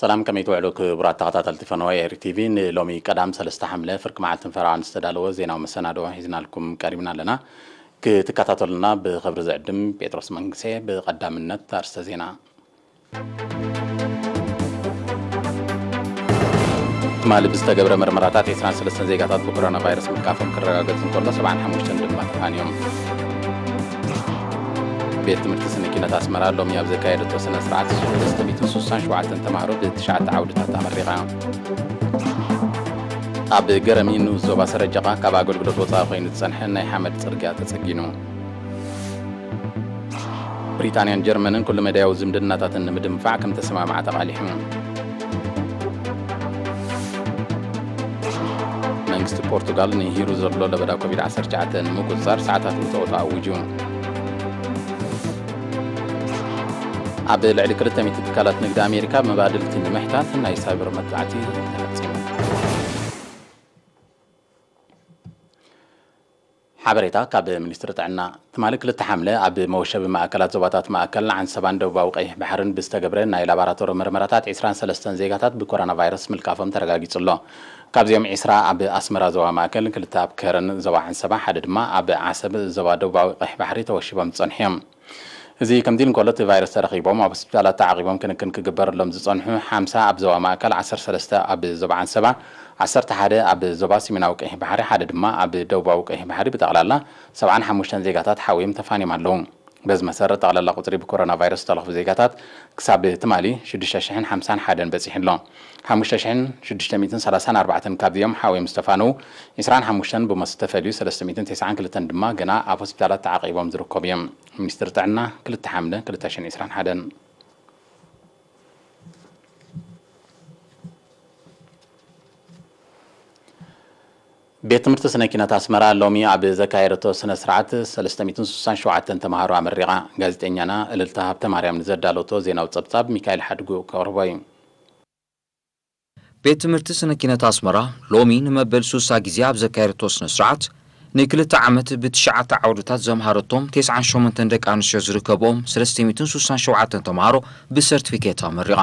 ሰላም፣ ከመይ ትውዕሉ ክቡራት ተኸታተልቲ ፈነወ ኤሪ ቲቪ? ንሎሚ ቀዳም ሰለስተ ሓምለ ፍርቂ መዓልትን ፈረቓን ዝተዳለወ ዜናዊ መሰናድኦ ሒዝናልኩም ቀሪብና ኣለና። ክትከታተሉና ብኽብሪ ዝዕድም ጴጥሮስ መንግሴ። ብቐዳምነት ኣርእስተ ዜና። ትማሊ ብዝተገብረ መርመራታት ዒስራን ሰለስተን ዜጋታት ብኮሮና ቫይረስ ምልካፎም ክረጋገጽ እንከሎ፣ ሰብዓን ሓሙሽተን ድማ ተፋንዮም። ቤት ትምህርቲ ስነ ኪነት ኣስመራ ሎሚ ኣብ ዘካየደቶ ስነ ስርዓት፣ ሰለስተ ሚእትን ስሳን ሸውዓተን ተማሃሮ ብትሽዓተ ዓውድታት ኣመሪቓ። ኣብ ገረሚ ንኡስ ዞባ ሰረጀቓ ካብ ኣገልግሎት ወጻኢ ኮይኑ ዝጸንሐ ናይ ሓመድ ጽርግያ ተጸጊኑ። ብሪጣንያን ጀርመንን ኩሉ መዳያዊ ዝምድናታተን ንምድንፋዕ ከም ተሰማምዓ ተቓሊሑ። መንግስቲ ፖርቱጋል ንሂሩ ዘሎ ለበዳ ኮቪድ ዓሰርተ ትሽዓተ ንምቁጽጻር ሰዓታት እተወቶ ኣዊጁ። ኣብ ልዕሊ ክልተ ሚእቲ ትካላት ንግዲ ኣሜሪካ መባድልቲ ንምሕታት ናይ ሳይበር መጥቃዕቲ ተፈጺሙ። ሓበሬታ ካብ ሚኒስትሪ ጥዕና። ትማሊ ክልተ ሓምለ ኣብ መወሸቢ ማእከላት ዞባታት ማእከል፣ ዓንሰባን ደቡባዊ ቀይሕ ባሕርን ብዝተገብረ ናይ ላቦራቶሪ መርመራታት ዒስራን ሰለስተን ዜጋታት ብኮሮና ቫይረስ ምልካፎም ተረጋጊጹ ኣሎ። ካብዚኦም ዒስራ ኣብ ኣስመራ ዞባ ማእከል፣ ክልተ ኣብ ከረን ዞባ ዓንሰባ፣ ሓደ ድማ ኣብ ዓሰብ ዞባ ደቡባዊ ቀይሕ ባሕሪ ተወሺቦም ዝጸንሑ እዮም። እዚ ከምዚ ኢሉ እንከሎ፣ እቲ ቫይረስ ተረኺቦም ኣብ ሆስፒታላት ተዓቒቦም ክንክን ክግበረሎም ዝጸንሑ ሓምሳ ኣብ ዞባ ማእከል፣ ዓሰርተ ሰለስተ ኣብ ዞባ ዓንሰባ፣ ዓሰርተ ሓደ ኣብ ዞባ ሰሜናዊ ቀይሕ ባሕሪ፣ ሓደ ድማ ኣብ ደቡባዊ ቀይሕ ባሕሪ፣ ብጠቕላላ ሰብዓን ሓሙሽተን ዜጋታት ሓውዮም ተፋንዮም ኣለዉ። በዚ መሰረት፣ ጠቕላላ ቁጽሪ ብኮሮና ቫይረስ ዝተለኽፉ ዜጋታት ክሳብ ትማሊ ሽዱሽተ ሽሕን ሓምሳን ሓደን በጺሑ ኣሎ። ሓሙሽተ ሽሕን ሽዱሽተ ሚእትን ሰላሳን ኣርባዕተን ካብዚኦም ሓውዮም ዝተፋነዉ፣ ዒስራን ሓሙሽተን ብሞት ዝተፈልዩ፣ ሰለስተ ሚእትን ተስዓን ክልተን ድማ ገና ኣብ ሆስፒታላት ተዓቒቦም ዝርከቡ እዮም። ሚኒስትሪ ጥዕና፣ ክልተ ሓምለ ክልተ ሽሕን ዕስራን ሓደን። ቤት ትምህርቲ ስነ ኪነት ኣስመራ ሎሚ ኣብ ዘካየደቶ ስነ ስርዓት፣ ሰለስተ ሚእትን ስሳን ሸውዓተን ተምሃሮ ኣመሪቓ። ጋዜጠኛና እልልታ ሃብተማርያም ንዘዳለቶ ዜናዊ ጸብጻብ ሚካኤል ሓድጉ ከቕርቦ እዩ። ቤት ትምህርቲ ስነ ኪነት ኣስመራ ሎሚ ንመበል ሱሳ ግዜ ኣብ ዘካየደቶ ስነ ስርዓት፣ ንክልተ ዓመት ብትሽዓተ ዓውድታት ዘምሃረቶም ተስዓን ሸሞንተን ደቂ ኣንስትዮ ዝርከብኦም ሰለስተ ሚእትን ስሳን ሸውዓተን ተምሃሮ ብሰርቲፊኬት ኣመሪቓ።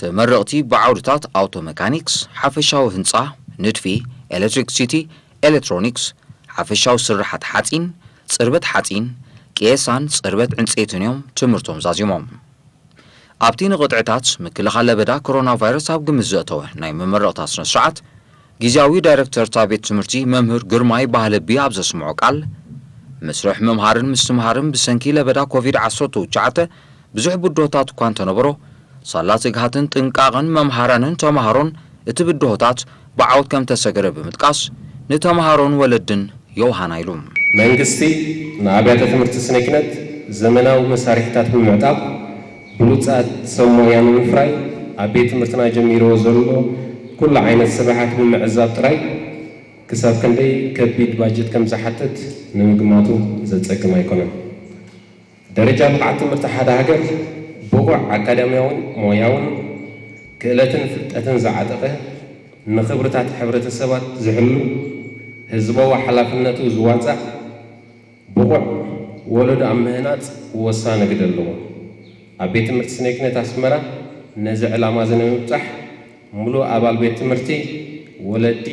ተመረቕቲ ብዓውድታት ኣውቶ መካኒክስ፣ ሓፈሻዊ ህንጻ፣ ንድፊ፣ ኤሌክትሪክሲቲ፣ ኤሌክትሮኒክስ፣ ሓፈሻዊ ስርሓት ሓጺን፣ ጽርበት ሓጺን፣ ቅየሳን ጽርበት ዕንጸይትን እዮም ትምህርቶም ዛዚሞም። ኣብቲ ንቕጥዕታት ምክልኻል ለበዳ ኮሮና ቫይረስ ኣብ ግምት ዘእተወ ናይ መመረቕታ ስነ ስርዓት፣ ግዝያዊ ዳይረክተር እታ ቤት ትምህርቲ መምህር ግርማይ ባህለቢ ኣብ ዘስምዖ ቃል፣ መስርሕ ምምሃርን ምስትምሃርን ብሰንኪ ለበዳ ኮቪድ ዓሰርተ ትሽዓተ ብዙሕ ብድሆታት እኳ እንተነበሮ፣ ሳላ ትግሃትን ጥንቃቕን መምሃራንን ተምሃሮን እቲ ብድሆታት ብዓወት ከም ተሰገረ ብምጥቃስ፣ ንተምሃሮን ወለድን ዮሃና ኢሉ። መንግስቲ ንኣብያተ ትምህርቲ ስነ ኪነት ዘመናዊ መሳርሒታት ብምዕጣቕ፣ ብሉጻት ሰብ ሞያ ንምፍራይ፣ ኣብ ቤት ትምህርትና ጀሚርዎ ዘሎ ኩሉ ዓይነት ስራሓት ብምዕዛብ ጥራይ ክሳብ ክንደይ ከቢድ ባጀት ከም ዝሓትት ንምግማቱ ዘጸግም ኣይኮነን። ደረጃ ብቕዓት ትምህርቲ ሓደ ሃገር ብቑዕ ኣካዳሚያውን ሞያውን ክእለትን ፍልጠትን ዝዓጠቐ፣ ንኽብርታት ሕብረተሰባት ዝሕሉ፣ ህዝባዊ ሓላፍነቱ ዝዋጻእ፣ ብቑዕ ወለዶ ኣብ ምህናጽ ወሳኒ ግደ ኣለዎ። ኣብ ቤት ትምህርቲ ስነ ኪነት ኣስመራ ነዚ ዕላማ እዚ ንምብጻሕ፣ ምሉእ ኣባል ቤት ትምህርቲ፣ ወለዲ፣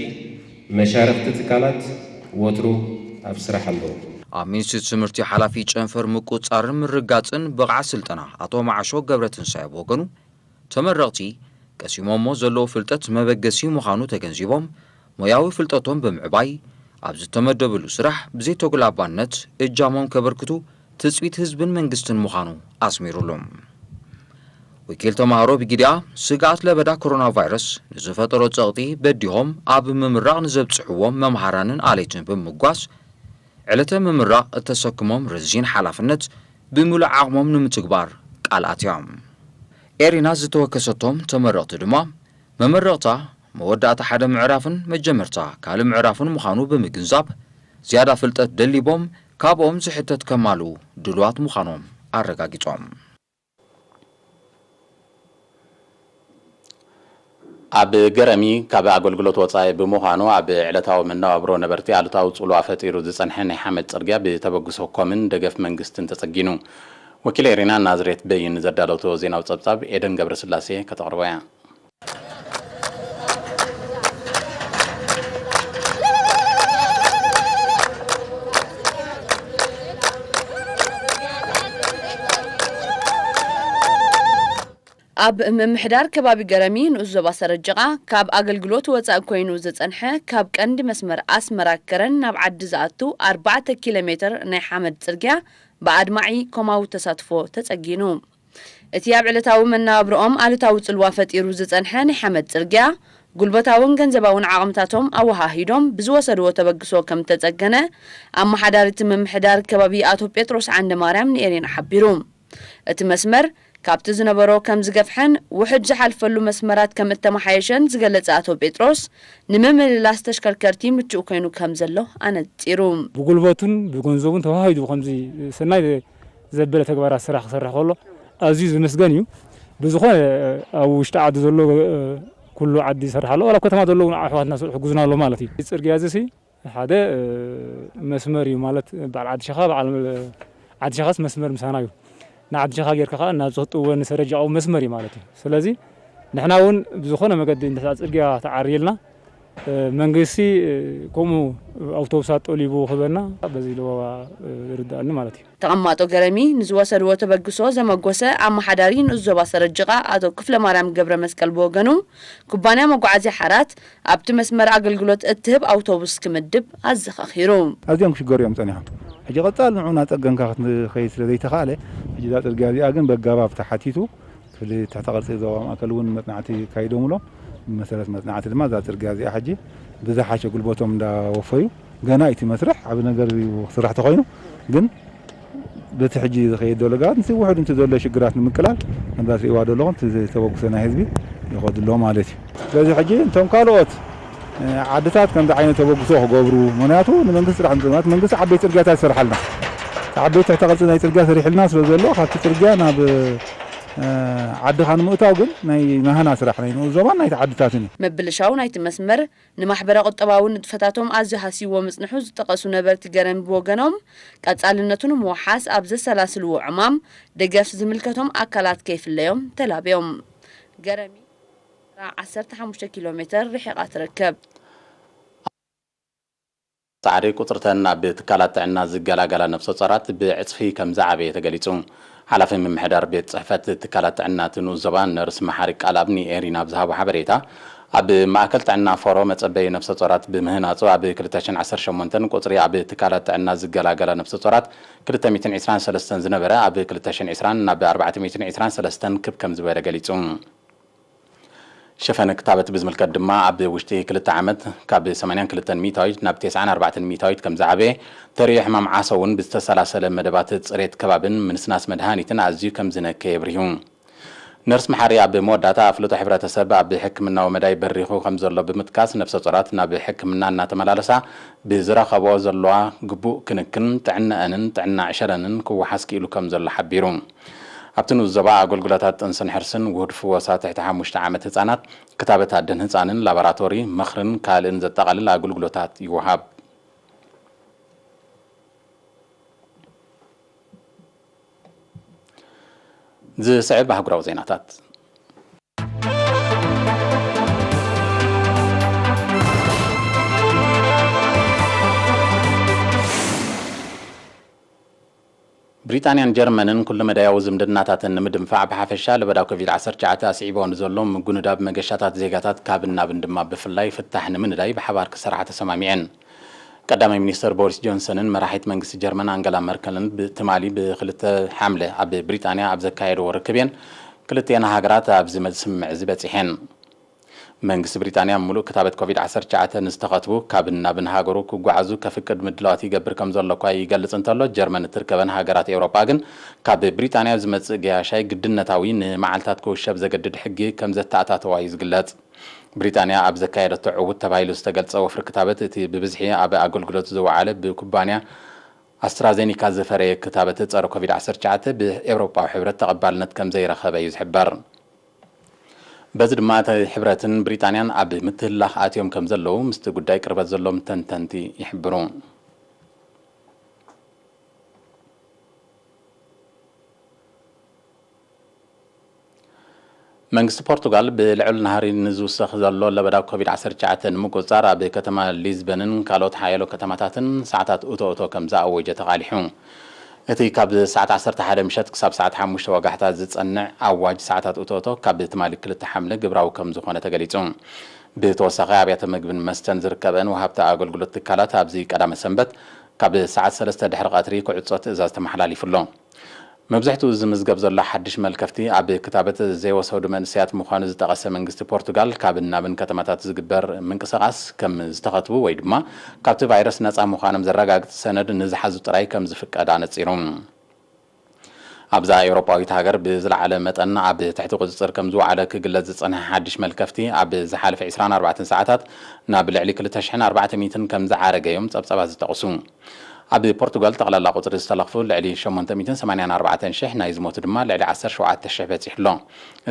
መሻርኽቲ ትካላት ወትሩ ኣብ ስራሕ ኣለዉ። ኣብ ሚኒስትሪ ትምህርቲ ሓላፊ ጨንፈር ምቁጽጻርን ምርጋጽን ብቕዓት ስልጠና ኣቶ መዓሾ ገብረትንሳኤ ብወገኑ፣ ተመረቕቲ ቀሲሞሞ ዘለዉ ፍልጠት መበገሲ ምዃኑ ተገንዚቦም፣ ሞያዊ ፍልጠቶም ብምዕባይ ኣብ ዝተመደብሉ ስራሕ ብዘይተጉላባነት እጃሞም ከበርክቱ ትጽቢት ህዝብን መንግስትን ምዃኑ ኣስሚሩሉ። ወኪል ተምሃሮ ብጊዲኣ፣ ስግኣት ለበዳ ኮሮና ቫይረስ ንዝፈጠሮ ጸቕጢ በዲሆም ኣብ ምምራቕ ንዘብጽሕዎም መምሃራንን ኣለይትን ብምጓስ፣ ዕለተ ምምራቕ እተሰክሞም ረዚን ሓላፍነት ብምሉእ ዓቕሞም ንምትግባር ቃል ኣትዮም። ኤሪና ዝተወከሰቶም ተመረቕቲ ድማ፣ መመረቕታ መወዳእታ ሓደ ምዕራፍን መጀመርታ ካልእ ምዕራፍን ምዃኑ ብምግንዛብ፣ ዝያዳ ፍልጠት ደሊቦም ካብኦም ዝሕተት ከማልኡ ድሉዋት ምዃኖም ኣረጋጊጾም። ኣብ ገረሚ ካብ ኣገልግሎት ወጻኢ ብምዃኑ፣ ኣብ ዕለታዊ መነባብሮ ነበርቲ ኣሉታዊ ጽልዋ ፈጢሩ ዝጸንሐ ናይ ሓመድ ጽርግያ ብተበግሶ ኮምን ደገፍ መንግስትን ተጸጊኑ። ወኪል ኤሪና ናዝሬት በይን ዘዳለውቶ ዜናዊ ጸብጻብ ኤደን ገብረስላሴ ከተቕርቦ እያ። ኣብ ምምሕዳር ከባቢ ገረሚ ንኡስ ዞባ ሰረጀቓ ካብ ኣገልግሎት ወጻኢ ኮይኑ ዝጸንሐ ካብ ቀንዲ መስመር ኣስመራ ከረን ናብ ዓዲ ዝኣቱ ኣርባዕተ ኪሎ ሜትር ናይ ሓመድ ጽርግያ ብኣድማዒ ኮማዊ ተሳትፎ ተጸጊኑ። እቲ ኣብ ዕለታዊ መነባብሮኦም ኣሉታዊ ጽልዋ ፈጢሩ ዝጸንሐ ናይ ሓመድ ጽርግያ፣ ጉልበታውን ገንዘባውን ዓቕምታቶም ኣወሃሂዶም ብዝወሰድዎ ተበግሶ ከም እተጸገነ፣ ኣመሓዳሪ እቲ ምምሕዳር ከባቢ ኣቶ ጴጥሮስ ዓንደማርያም ንኤሬና ሓቢሩ። እቲ መስመር ካብቲ ዝነበሮ ከም ዝገፍሐን ውሑድ ዝሓልፈሉ መስመራት ከም እተመሓየሸን ዝገለጸ ኣቶ ጴጥሮስ፣ ንምምልላስ ተሽከርከርቲ ምቹእ ኮይኑ ከም ዘሎ ኣነጺሩ። ብጉልበቱን ብገንዘቡን ተዋሂዱ ከምዚ ሰናይ ዘበለ ተግባራት ስራሕ ክሰርሕ ከሎ ኣዝዩ ዝምስገን እዩ። ብዝኾነ ኣብ ውሽጢ ዓዲ ዘሎ ኩሉ ዓዲ ይሰርሕ ኣሎ፣ ዋላ ኣብ ከተማ ዘለዉ ኣሕዋትና ስርሑ ሕጉዝና ኣሎ ማለት እዩ። እዚ ጽርግያ እዚ ሲ ሓደ መስመር እዩ ማለት በዓል ዓዲ ሸኻ፣ በዓል ዓዲ ሸኻስ መስመር ምሳና እዩ። ንዓዲ ሸኻ ጌርካ ከኣ ናብ ጽህጥወ ንሰረጃ መስመር እዩ ማለት እዩ። ስለዚ ንሕና እውን ብዝኾነ መገዲ እንተ ጽርግያ ተዓርየልና መንግስቲ ከምኡ ኣውቶቡሳት ጠሊቡ ክህበና በዚ ለበዋ ይርዳእኒ ማለት እዩ። ተቐማጦ ገረሚ ንዝወሰድዎ ተበግሶ ዘመጎሰ ኣመሓዳሪ ንኡስ ዞባ ሰረጅቓ ኣቶ ክፍለ ማርያም ገብረ መስቀል ብወገኑ፣ ኩባንያ መጓዓዝያ ሓራት ኣብቲ መስመር ኣገልግሎት እትህብ ኣውቶቡስ ክምድብ ኣዘኻኺሩ። ኣዝዮም ክሽገሩ እዮም ጸኒሖም። ሕጂ ቀጻሊ ንዑ እናጸገንካ ክትኸይድ ስለ ዘይተኻእለ፣ ሕጂ እዛ ጽርግያ እዚኣ ግን በጋባብ ተሓቲቱ ክፍሊ ትሕተ ቅርጺ ዞባ ማእከል እውን መጽናዕቲ ኣካይዶምሎም። ብመሰረት መጽናዕቲ ድማ እዛ ጽርግያ እዚኣ ሕጂ ብዝሓሸ ጉልበቶም እንዳወፈዩ፣ ገና እቲ መስርሕ ዓቢ ነገር እዩ ክስራሕ ተኾይኑ፣ ግን በቲ ሕጂ ዝኸይድ ዘሎ ጋር ምስ ውሕድ እንተ ዘሎ ሽግራት ንምቅላል ከምዛ ትርእይዋ ዘለኹም እቲ ዝተበግሶ ናይ ህዝቢ ይኸዱ ኣሎ ማለት እዩ። ስለዚ ሕጂ እንቶም ካልኦት ዓድታት ከምዚ ዓይነት ተበግሶ ክገብሩ፣ ምኽንያቱ ንመንግስቲ ጥራሕ ንዘማት መንግስቲ ዓበይቲ ጽርግያታት ይሰርሓልና፣ ዓበይቲ ትሕተ ቅርጺ ናይ ጽርግያ ሰሪሕልና ስለ ዘሎ ካብቲ ጽርግያ ናብ ዓድኻ ንምእታው ግን ናይ ናህና ስራሕ ናይ ንኡስ ዞባን ናይቲ ዓድታትን እዩ። ምብልሻው ናይቲ መስመር ንማሕበረ ቁጠባዊ ንጥፈታቶም ኣዝዩ ሃስይዎ ምጽንሑ ዝጠቐሱ ነበርቲ ገረሚ ብወገኖም፣ ቀጻልነቱ ንምውሓስ ኣብ ዘሰላስልዎ ዕማም ደገፍ ዝምልከቶም ኣካላት ከይፍለዮም ተላብዮም። ገረሚ ዓሰርተ ሓሙሽተ ኪሎ ሜትር ርሒቓ ትርከብ። ጻዕሪ ቁጽርተን ኣብ ትካላት ጥዕና ዝገላገላ ነፍሰ ጾራት ብዕጽፊ ከም ዝዓበየ ተገሊጹ። ሓላፊ ምምሕዳር ቤት ጽሕፈት ትካላት ጥዕና እቲ ንኡስ ዞባ ነርስ መሓሪ ቃልኣብ ንኤሪና ኣብ ዝሃቦ ሓበሬታ፣ ኣብ ማእከል ጥዕና ፎሮ መጸበዪ ነፍሰ ጾራት ብምህናጹ ኣብ ክልተ ሽሕን ዓሰርተ ሸሞንተን ቁጽሪ ኣብ ትካላት ጥዕና ዝገላገላ ነፍሰ ጾራት ክልተ ሚእትን ዕስራን ሰለስተን ዝነበረ ኣብ ክልተ ሽሕን ዕስራን ናብ ኣርባዕተ ሚእትን ዕስራን ሰለስተን ክብ ከም ዝበለ ገሊጹ። ሸፈነ ክታበት ብዝምልከት ድማ ኣብ ውሽጢ ክልተ ዓመት ካብ ሰማንያን ክልተን ሚእታዊት ናብ ተስዓን ኣርባዕተን ሚእታዊት ከም ዝዓበየ ተርእዮ፣ ሕማም ዓሶ እውን ብዝተሰላሰለ መደባት ጽሬት ከባብን ምንስናስ መድሃኒትን ኣዝዩ ከም ዝነከየ የብርሁ። ነርስ መሓሪ ኣብ መወዳእታ ኣፍልጦ ሕብረተሰብ ኣብ ሕክምናዊ መዳይ በሪኹ ከም ዘሎ ብምጥቃስ፣ ነፍሰ ጾራት ናብ ሕክምና እናተመላለሳ ብዝረኸብኦ ዘለዋ ግቡእ ክንክን ጥዕናኣንን ጥዕና ዕሸለንን ክወሓስ ክኢሉ ከም ዘሎ ሓቢሩ። ኣብቲ ንኡስ ዞባ ኣገልግሎታት ጥንስን ሕርስን ውሁድ ፍወሳ ትሕቲ ሓሙሽተ ዓመት ህጻናት፣ ክታበት ኣደን ህጻንን፣ ላቦራቶሪ፣ ምኽርን ካልእን ዘጠቓልል ኣገልግሎታት ይወሃብ። ዝስዕብ ኣህጉራዊ ዜናታት። ብሪጣንያን ጀርመንን ኩሉ መዳያዊ ዝምድናታተን ንምድንፋዕ ብሓፈሻ ለበዳ ኮቪድ ዓሰርተ ትሽዓተ ኣስዒብዎ ንዘሎ ምጉንዳብ መገሻታት ዜጋታት ካብን ናብን ድማ ብፍላይ ፍታሕ ንምንዳይ ብሓባር ክሰርሓ ተሰማሚዐን። ቀዳማይ ሚኒስተር ቦሪስ ጆንሰንን መራሒት መንግስቲ ጀርመን ኣንገላ መርከልን ብ-፣ ትማሊ ብክልተ ሓምለ ኣብ ብሪጣንያ ኣብ ዘካየድዎ ርክብ እየን ክልቲኤን ሃገራት ኣብዚ ስምምዕ እዚ በጺሐን። መንግስቲ ብሪጣንያ ምሉእ ክታበት ኮቪድ ዓሰርተ ትሽዓተ ንዝተኸትቡ ካብን ናብን ሃገሩ ክጓዓዙ ከፍቅድ ምድላዋት ይገብር ከም ዘሎ እኳ ይገልጽ እንተሎ፣ ጀርመን እትርከበን ሃገራት ኤውሮጳ ግን ካብ ብሪጣንያ ዝመጽእ ገያሻይ ግድነታዊ ንመዓልታት ክውሸብ ዘገድድ ሕጊ ከም ዘተኣታተዋ እዩ ዝግለጽ። ብሪጣንያ ኣብ ዘካየደቶ ዕዉት ተባሂሉ ዝተገልጸ ወፍሪ ክታበት፣ እቲ ብብዝሒ ኣብ ኣገልግሎት ዝወዓለ ብኩባንያ ኣስትራዜኒካ ዝፈረየ ክታበት ጸረ ኮቪድ ዓሰርተ ትሽዓተ ብኤውሮጳዊ ሕብረት ተቐባልነት ከም ዘይረኸበ እዩ ዝሕበር። በዚ ድማ እቲ ሕብረትን ብሪጣንያን ኣብ ምትህልላኽ ኣትዮም ከም ዘለዉ ምስቲ ጉዳይ ቅርበት ዘሎም ተንተንቲ ይሕብሩ። መንግስቲ ፖርቱጋል ብልዑል ናህሪ ንዝውሰኽ ዘሎ ለበዳ ኮቪድ ዓሰርተ ትሽዓተ ንምቁጽጻር ኣብ ከተማ ሊዝበንን ካልኦት ሓያሎ ከተማታትን ሰዓታት እቶ እቶ ከም ዝኣወጀ ተቓሊሑ። እቲ ካብ ሰዓት ዓሰርተ ሓደ ምሸት ክሳብ ሰዓት ሓሙሽተ ወጋሕታ ዝጸንዕ ኣዋጅ ሰዓታት እቶ እቶ ካብ ትማሊ ክልተ ሓምለ ግብራዊ ከም ዝኾነ ተገሊጹ። ብተወሳኺ ኣብያተ ምግብን መስተን ዝርከበን ወሃብቲ ኣገልግሎት ትካላት ኣብዚ ቀዳመ ሰንበት ካብ ሰዓት ሰለስተ ድሕሪ ቀትሪ ክዕጾ ትእዛዝ ተመሓላሊፉ ኣሎ። መብዛሕትኡ ዝምዝገብ ዘሎ ሓድሽ መልከፍቲ ኣብ ክታበት ዘይወሰዱ መንእሰያት ምዃኑ ዝጠቐሰ መንግስቲ ፖርቱጋል፣ ካብን ናብን ከተማታት ዝግበር ምንቅስቓስ ከም ዝተኸትቡ ወይ ድማ ካብቲ ቫይረስ ነጻ ምዃኖም ዘረጋግጽ ሰነድ ንዝሓዙ ጥራይ ከም ዝፍቀድ ኣነጺሩ። ኣብዛ ኤውሮጳዊት ሃገር ብዝለዓለ መጠን ኣብ ትሕቲ ቁጽጽር ከም ዝወዓለ ክግለጽ ዝጸንሐ ሓድሽ መልከፍቲ፣ ኣብ ዝሓለፈ ዕስራን ኣርባዕተን ሰዓታት ናብ ልዕሊ ክልተ ሽሕን ኣርባዕተ ሚእትን ከም ዝዓረገ እዮም ጸብጻባት ዝጠቕሱ። ኣብ ፖርቱጋል ጠቕላላ ቁጽሪ ዝተለኽፉ ልዕሊ ሸሞንተ ሚእትን ሰማንያን ኣርባዕተን ሽሕ፣ ናይ ዝሞቱ ድማ ልዕሊ ዓሰርተ ሸውዓተ ሽሕ በጺሑ ኣሎ።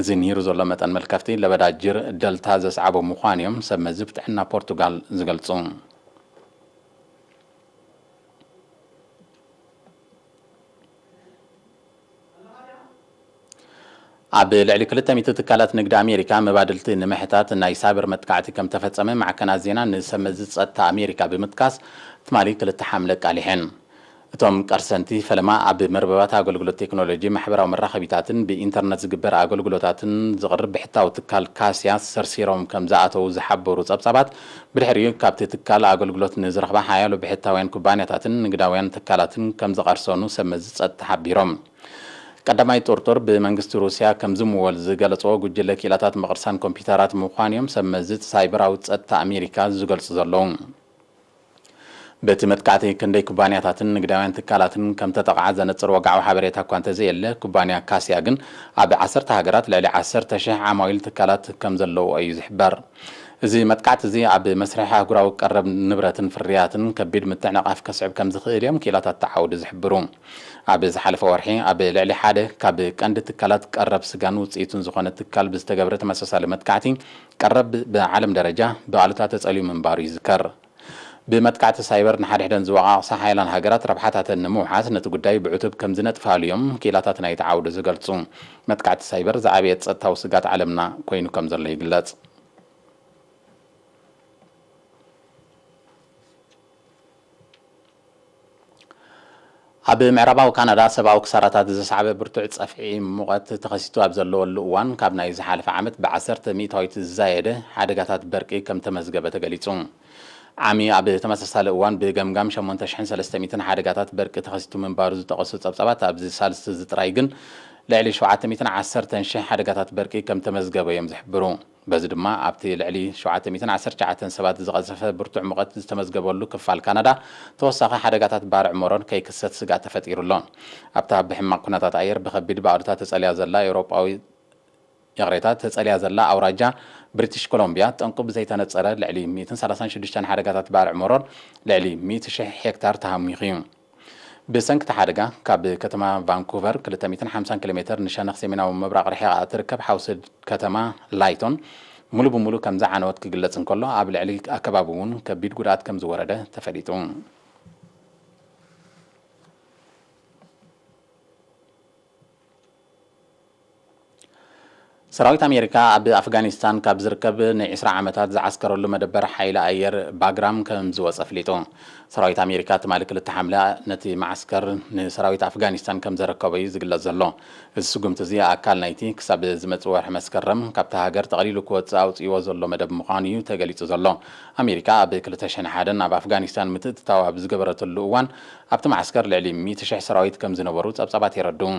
እዚ ንሂሩ ዘሎ መጠን መልከፍቲ ለበዳ ጅር ደልታ ዘስዓቦ ምዃኑ እዮም ሰብ መዚ ጥዕና ፖርቱጋል ዝገልጹ። ኣብ ልዕሊ ክልተ ሚእቲ ትካላት ንግዲ ኣሜሪካ መባድልቲ ንምሕታት ናይ ሳይበር መጥቃዕቲ ከም ተፈጸመ ማዕከናት ዜና ንሰብ መዚ ጸጥታ ኣሜሪካ ብምጥቃስ፣ ትማሊ ክልተ ሓምለ ኣቃሊሐን። እቶም ቀርሰንቲ ፈለማ ኣብ መርበባት ኣገልግሎት ቴክኖሎጂ፣ ማሕበራዊ መራኸቢታትን ብኢንተርነት ዝግበር ኣገልግሎታትን ዝቕርብ ብሕታዊ ትካል ካስያ ሰርሲሮም ከም ዝኣተዉ ዝሓበሩ ጸብጻባት፣ ብድሕሪኡ ካብቲ ትካል ኣገልግሎት ንዝረኽባ ሓያሎ ብሕታውያን ኩባንያታትን ንግዳውያን ትካላትን ከም ዝቐርሰኑ ሰብ መዚ ጸጥታ ሓቢሮም። ቀዳማይ ጥርጡር ብመንግስቲ ሩስያ ከም ዝምወል ዝገለጾ ጉጅለ ክኢላታት ምቕርሳን ኮምፒውተራት ምዃኑ እዮም ሰብ መዚ ሳይበራዊ ጸጥታ ኣሜሪካ ዝገልጹ ዘለዉ። በቲ መጥቃዕቲ ክንደይ ኩባንያታትን ንግዳውያን ትካላትን ከም ተጠቕዓ ዘነጽር ወግዓዊ ሓበሬታ እኳ እንተዘየለ፣ ኩባንያ ካስያ ግን ኣብ ዓሰርተ ሃገራት ልዕሊ ዓሰርተ ሽሕ ዓማዊል ትካላት ከም ዘለውኦ እዩ ዝሕበር። እዚ መጥቃዕቲ እዚ ኣብ መስርሕ ኣህጉራዊ ቀረብ ንብረትን ፍርያትን ከቢድ ምትዕንቓፍ ከስዕብ ከም ዝኽእል እዮም ክኢላታት ተዓውዲ ዝሕብሩ። ኣብ ዝሓለፈ ወርሒ ኣብ ልዕሊ ሓደ ካብ ቀንዲ ትካላት ቀረብ ስጋን ውጽኢቱን ዝኾነ ትካል ብዝተገብረ ተመሳሳሊ መጥቃዕቲ፣ ቀረብ ብዓለም ደረጃ ብኣሉታ ተጸልዩ ምንባሩ ይዝከር። ብመጥቃዕቲ ሳይበር ንሓድሕደን ዝወቓቕሳ ሓያላን ሃገራት ረብሓታተን ንምውሓስ ነቲ ጉዳይ ብዕቱብ ከም ዝነጥፋሉ እዮም ክኢላታት ናይቲ ዓውዲ ዝገልጹ። መጥቃዕቲ ሳይበር ዝዓበየ ጸጥታዊ ስጋት ዓለምና ኮይኑ ከም ዘሎ ይግለጽ። ኣብ ምዕራባዊ ካናዳ ሰብኣዊ ክሳራታት ዘስዓበ ብርቱዕ ጸፍዒ ሙቐት ተኸሲቱ ኣብ ዘለወሉ እዋን፣ ካብ ናይ ዝሓለፈ ዓመት ብዓሰርተ ሚእታዊት ዝዛየደ ሓደጋታት በርቂ ከም ተመዝገበ ተገሊጹ። ዓሚ ኣብ ተመሳሳሊ እዋን ብገምጋም ሸሞንተ ሽሕን ሰለስተ ሚእትን ሓደጋታት በርቂ ተኸሲቱ ምንባሩ ዝጠቐሱ ጸብጻባት፣ ኣብዚ ሳልስቲ እዚ ጥራይ ግን ልዕሊ ሸውዓተ ሚእትን ዓሰርተን ሽሕ ሓደጋታት በርቂ ከም ተመዝገበ እዮም ዝሕብሩ። በዚ ድማ ኣብቲ ልዕሊ ሸውዓተ ሚእትን ዓሰርተ ትሽዓተን ሰባት ዝቐዘፈ ብርቱዕ ሙቐት ዝተመዝገበሉ ክፋል ካናዳ፣ ተወሳኺ ሓደጋታት ባርዕ መሮር ከይክሰት ስግኣት ተፈጢሩ ኣሎ። ኣብታ ብሕማቕ ኩነታት ኣየር ብኸቢድ ብኣሉታ ተጸልያ ዘላ ኤውሮጳዊ፣ ይቕሬታ፣ ተጸልያ ዘላ ኣውራጃ ብሪቲሽ ኮሎምቢያ፣ ጠንቁ ብዘይተነጸረ ልዕሊ ሚእትን ሰላሳን ሽዱሽተን ሓደጋታት ባርዕ መሮር፣ ልዕሊ ሚእቲ ሽሕ ሄክታር ተሃሚኹ እዩ። ብሰንኪ እቲ ሓደጋ፣ ካብ ከተማ ቫንኩቨር ክልተ ሚእትን ሓምሳን ኪሎ ሜተር ንሸነኽ ሰሜናዊ ምብራቕ ርሒቓ እትርከብ ሓውሲ ከተማ ላይቶን፣ ሙሉ ብሙሉ ከም ዝዓነወት ክግለጽ እንከሎ፣ ኣብ ልዕሊ ኣከባቢ እውን ከቢድ ጉድኣት ከም ዝወረደ ተፈሊጡ። ሰራዊት ኣሜሪካ ኣብ ኣፍጋኒስታን ካብ ዝርከብ ንዒስራ ዓመታት ዝዓስከረሉ መደበር ሓይሊ ኣየር ባግራም ከም ዝወጸ ኣፍሊጡ። ሰራዊት ኣሜሪካ ትማሊ ክልተ ሓምለ ነቲ መዓስከር ንሰራዊት ኣፍጋኒስታን ከም ዘረከቦ እዩ ዝግለጽ ዘሎ። እዚ ስጉምቲ እዚ ኣካል ናይቲ ክሳብ ዝመጽእ ወርሒ መስከረም ካብታ ሃገር ጠቕሊሉ ክወጽእ ኣውጺእዎ ዘሎ መደብ ምዃኑ እዩ ተገሊጹ ዘሎ። ኣሜሪካ ኣብ ክልተ ሽሕን ሓደን ኣብ ኣፍጋኒስታን ምትእትታው ኣብ ዝገበረትሉ እዋን፣ ኣብቲ መዓስከር ልዕሊ ሚእቲ ሽሕ ሰራዊት ከም ዝነበሩ ጸብጻባት የረድኡ።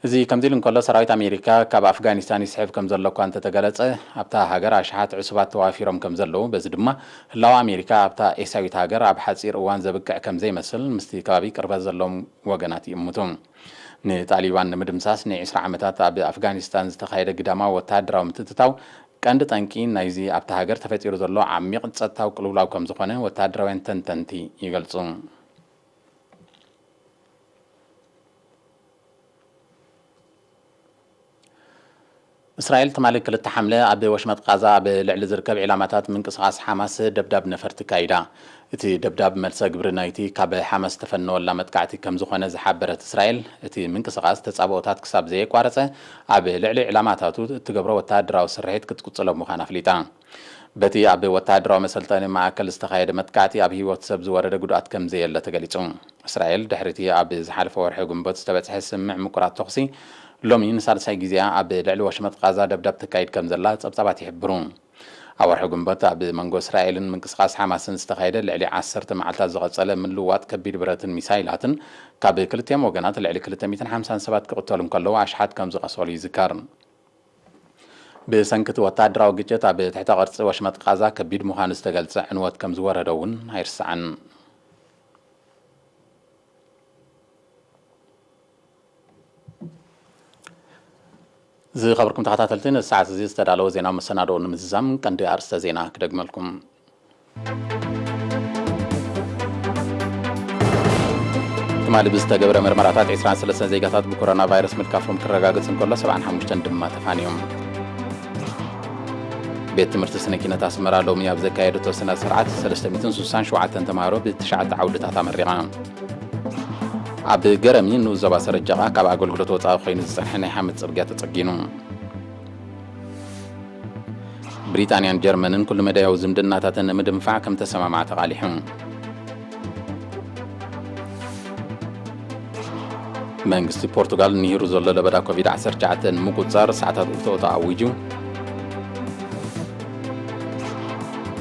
እዚ ከምዚ ኢሉ እንከሎ፣ ሰራዊት ኣሜሪካ ካብ ኣፍጋኒስታን ይስሕብ ከም ዘሎ እኳ እንተተገለጸ፣ ኣብታ ሃገር ኣሽሓት ዕሱባት ተዋፊሮም ከም ዘለዉ፣ በዚ ድማ ህላወ ኣሜሪካ ኣብታ ኤስያዊት ሃገር ኣብ ሓጺር እዋን ዘብቅዕ ከም ዘይመስል ምስቲ ከባቢ ቅርበት ዘለዎም ወገናት ይእምቱ። ንጣሊባን ንምድምሳስ ንዒስራ ዓመታት ኣብ ኣፍጋኒስታን ዝተኻየደ ግዳማዊ ወተሃደራዊ ምትእትታው፣ ቀንዲ ጠንቂ ናይዚ ኣብታ ሃገር ተፈጢሩ ዘሎ ዓሚቕ ጸጥታዊ ቅልውላው ከም ዝኾነ ወተሃደራውያን ተንተንቲ ይገልጹ። እስራኤል ትማሊ ክልተ ሓምለ ኣብ ወሽመጥ ቃዛ ኣብ ልዕሊ ዝርከብ ዒላማታት ምንቅስቓስ ሓማስ ደብዳብ ነፈርቲ ካይዳ። እቲ ደብዳብ መልሰ ግብሪ ናይቲ ካብ ሓማስ ዝተፈነወላ መጥቃዕቲ ከም ዝኾነ ዝሓበረት እስራኤል፣ እቲ ምንቅስቓስ ተጻብኦታት ክሳብ ዘየቋረጸ ኣብ ልዕሊ ዒላማታቱ እትገብሮ ወተሃደራዊ ስርሒት ክትቅጽሎ ምዃና ኣፍሊጣ። በቲ ኣብ ወተሃደራዊ መሰልጠኒ ማእከል ዝተኻየደ መጥቃዕቲ ኣብ ህይወት ሰብ ዝወረደ ጉድኣት ከም ዘየለ ተገሊጹ። እስራኤል ድሕሪቲ ኣብ ዝሓለፈ ወርሒ ግንቦት ዝተበጽሐ ስምምዕ ምቁራጽ ተኹሲ፣ ሎሚ ንሳልሳይ ግዜኣ ኣብ ልዕሊ ወሽመጥ ቃዛ ደብዳብ ተካይድ ከም ዘላ ጸብጻባት ይሕብሩ። ኣብ ወርሒ ግንቦት ኣብ መንጎ እስራኤልን ምንቅስቓስ ሓማስን ዝተኻየደ ልዕሊ ዓሰርተ መዓልታት ዝቐጸለ ምልውዋጥ ከቢድ ብረትን ሚሳይላትን ካብ ክልቲኦም ወገናት ልዕሊ ክልተ ሚእትን ሓምሳን ሰባት ክቕተሉ እንከለዉ ኣሽሓት ከም ዝቐሰሉ ይዝከር። ብሰንኪ እቲ ወተሃደራዊ ግጭት ኣብ ትሕተ ቅርጺ ወሽመጥ ቃዛ ከቢድ ምዃኑ ዝተገልጸ ዕንወት ከም ዝወረደ እውን ኣይርሳዕን። ዝኸበርኩም ተኸታተልቲ፣ ነዚ ሰዓት እዚ ዝተዳለወ ዜናዊ መሰናድኦ ንምዝዛም ቀንዲ ኣርእስተ ዜና ክደግመልኩም። ትማሊ ብዝተገብረ መርመራታት ዒስራን ሰለስተን ዜጋታት ብኮሮና ቫይረስ ምልካፎም ክረጋገጽ እንከሎ፣ ሰብዓን ሓሙሽተን ድማ ተፋንዮም። ቤት ትምህርቲ ስነ ኪነት ኣስመራ ሎሚ ኣብ ዘካየደቶ ስነ ስርዓት ሰለስተ ሚእትን ስሳን ሸውዓተን ተምሃሮ ብትሽዓተ ዓውድታት ኣመሪቓ። ኣብ ገረሚ ንኡስ ዞባ ሰረጀቓ ካብ ኣገልግሎት ወጻኢ ኮይኑ ዝጸንሐ ናይ ሓመድ ጽርግያ ተጸጊኑ። ብሪጣንያን ጀርመንን ኩሉ መዳያዊ ዝምድናታተን ንምድንፋዕ ከም ተሰማምዓ ተቓሊሑ። መንግስቲ ፖርቱጋል ንሂሩ ዘሎ ለበዳ ኮቪድ ዓሰርተ ትሽዓተ ንምቁጽጻር ሰዓታት እቶቶ ኣዊጁ።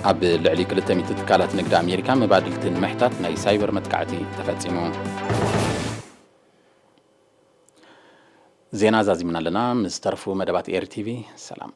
ኣብ ልዕሊ ክልተ ሚእቲ ትካላት ንግዲ ኣሜሪካ መባድልቲ ንምሕታት ናይ ሳይበር መጥቃዕቲ ተፈጺሙ። ዜና ዛዚምና ኣለና። ምስ ተረፉ መደባት ኤሪ ቲቪ ሰላም።